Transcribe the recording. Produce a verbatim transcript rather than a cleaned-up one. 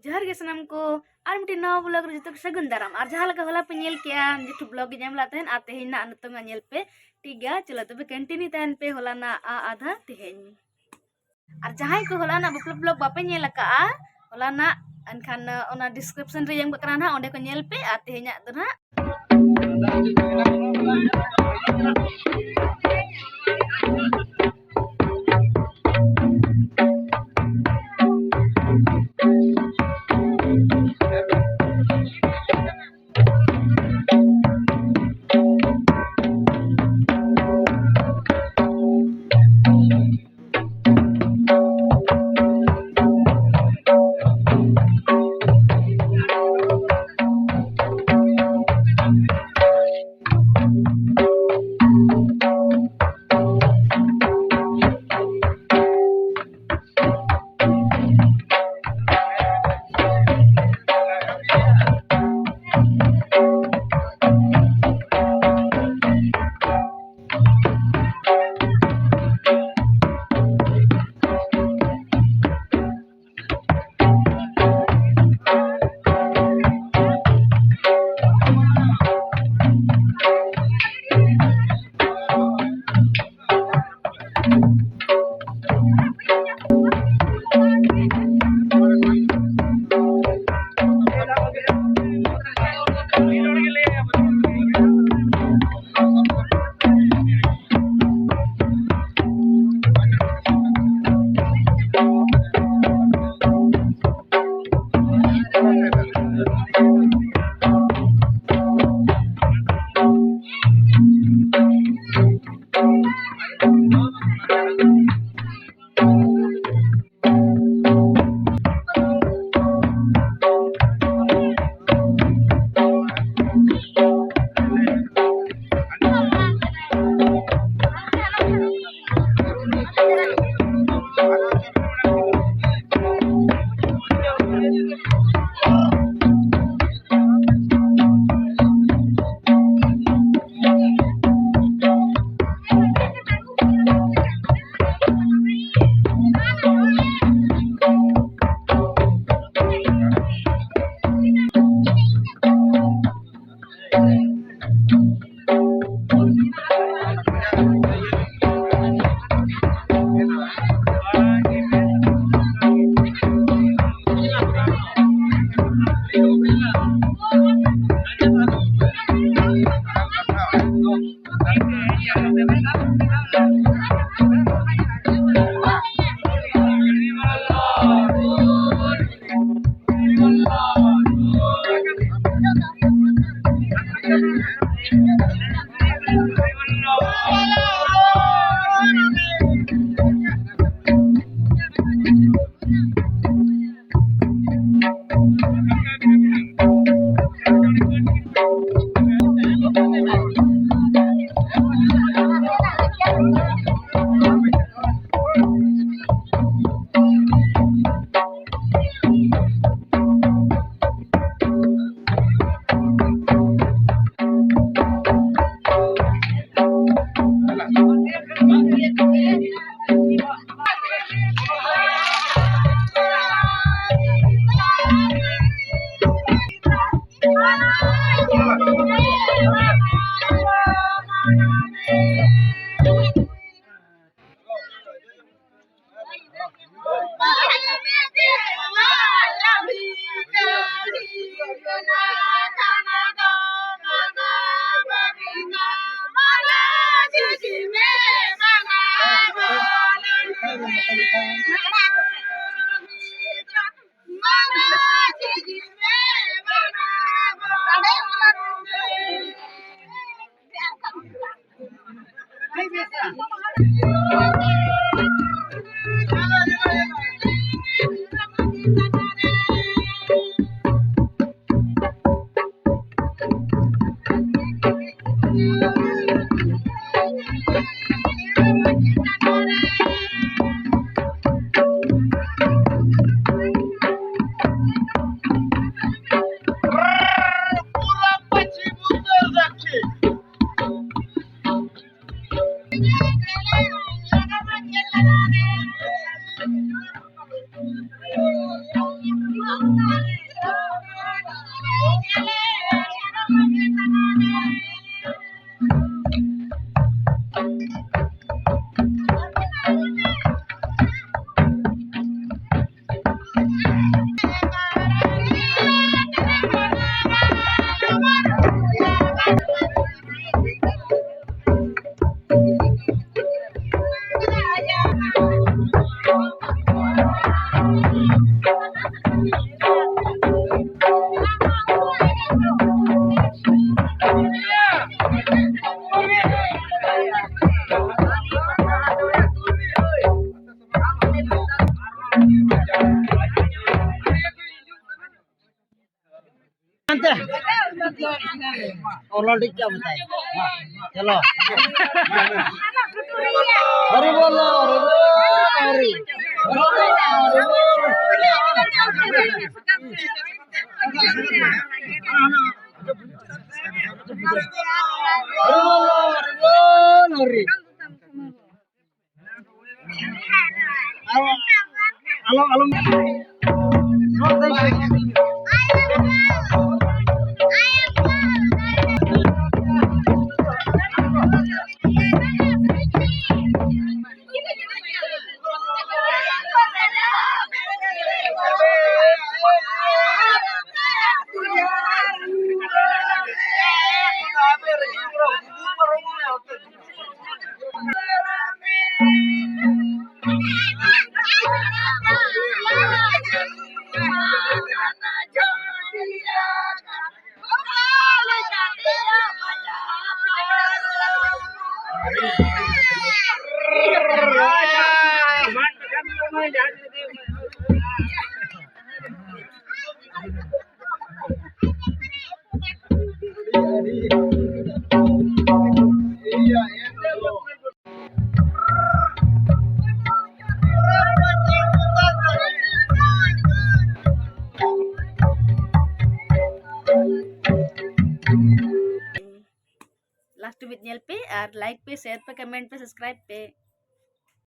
ᱡᱚᱦᱟᱨ ᱜᱮ ᱥᱟᱱᱟᱢ ᱠᱚ, ᱟᱨ ᱢᱤᱫᱴᱤᱡ ᱱᱟᱣᱟ ᱵᱞᱚᱜ ᱨᱮ ᱡᱚᱛᱚ ᱠᱚ ᱥᱟᱹᱜᱩᱱ ᱫᱟᱨᱟᱢ᱾ ᱟᱨ ᱡᱟᱦᱟᱸ ᱞᱮᱠᱟ ᱦᱚᱞᱟ ᱯᱮ ᱧᱮᱞ ᱠᱮᱜᱼᱟ, ᱡᱮᱴᱷᱩ ᱵᱞᱚᱜ ᱤᱧ ᱮᱢ ᱞᱮᱫ ᱛᱟᱦᱮᱱ, ᱟᱨ ᱛᱮᱦᱮᱧ ᱱᱟᱜ ᱱᱤᱛᱚᱝ ᱦᱟᱸᱜ ᱧᱮᱞ ᱯᱮ, ᱴᱷᱤᱠ ᱜᱮᱭᱟ? ᱪᱚᱞᱚ ᱛᱚᱵᱮ ᱠᱚᱱᱴᱤᱱᱤᱭᱩ ᱛᱟᱦᱮᱱ ᱯᱮ ᱦᱚᱞᱟᱱᱟᱜ ᱟ ᱟᱫᱷᱟ ᱛᱮᱦᱮᱧ᱾ ᱟᱨ ᱡᱟᱦᱟᱸᱭ ᱠᱚ ᱦᱚᱞᱟᱱᱟᱜ ᱵᱟᱯᱞᱟ ᱵᱞᱚᱜ ᱵᱟᱯᱮ ᱧᱮᱞ ᱟᱠᱟᱜᱼᱟ, ᱦᱚᱞᱟᱱᱟᱜ, ᱮᱱᱠᱷᱟᱱ ᱚᱱᱟ ᱰᱤᱥᱠᱨᱤᱯᱥᱚᱱ ᱨᱮ ᱮᱢ ᱠᱟᱜ ᱠᱟᱱᱟ ᱱᱟᱦᱟᱜ, ᱚᱸᱰᱮ ᱠᱚ ᱧᱮᱞ ᱯᱮ᱾ ᱟᱨ ᱛᱮᱦᱮᱧᱟᱜ ᱫᱚ ᱱᱟᱦᱟᱜ ᱦᱟᱱᱛᱮ᱾ ᱚᱞ ᱚᱞ ᱴᱷᱤᱠ ᱜᱮᱭᱟ ᱢᱮᱛᱟᱭ᱾ ᱪᱚᱞᱚ᱾ ᱦᱟᱨᱤ ᱵᱚᱞᱚ, ᱦᱟᱨᱤ ᱵᱚᱞᱚ, ᱦᱟᱨᱤ᱾ Alo, alo. Last ᱦᱟᱹᱵᱤᱡ ᱧᱮᱞ ᱯᱮ ᱟᱨ like ᱯᱮ, share ᱯᱮ, comment ᱯᱮ, subscribe ᱯᱮ᱾